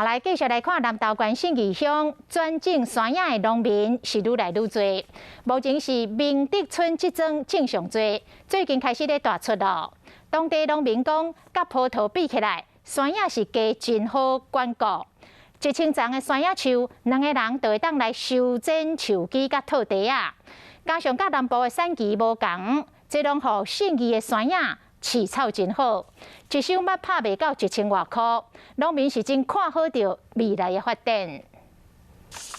來繼續來看南投縣信義鄉轉種山葉的農民是愈來愈濟。目前是明德村這莊種上濟，最近開始咧大出囉。當地農民講，佮葡萄比起來，山葉是加真好管顧。1000叢的山葉樹，兩个人就會當來修剪樹枝佮套袋仔。加上佮南部的產期無仝，這攏予信義的山葉飼草真好，一收嘛拍袂到1000外箍，農民是真看好著未來的發展。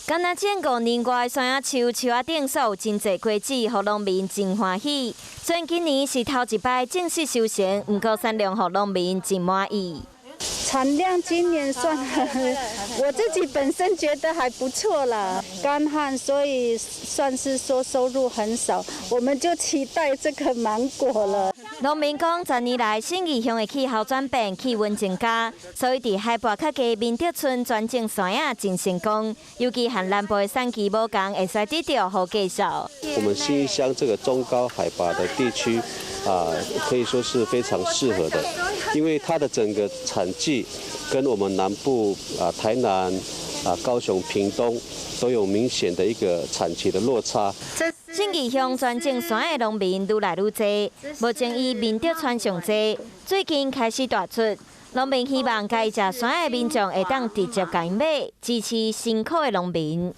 敢若種5年外的山葉樹，樹仔頂煞有真濟果子，予農民真歡喜。雖然今年是頭一擺正式收成，毋過產量予農民真滿意。產量今年算，我自己本身覺得還不錯啦。乾旱，所以算是說收入很少，我們就期待這個芒果了。農民講，十年來信義鄉的氣候轉變，氣溫增加，所以佇海拔較低明德村轉種山葉真成功。尤其和南部的產期無仝，會使得著好價數。我們信義鄉這個中高海拔的地區，啊，可以說是非常適合的，因為它的整個產季跟我們南部啊、台南啊、高雄、屏東都有明顯的一個產期的落差。信義鄉轉種山葉農民愈來愈濟，目前以明德村上濟，最近開始大出。農民希望共伊食山葉的民眾會當直接共𪜶買，支持辛苦的農民。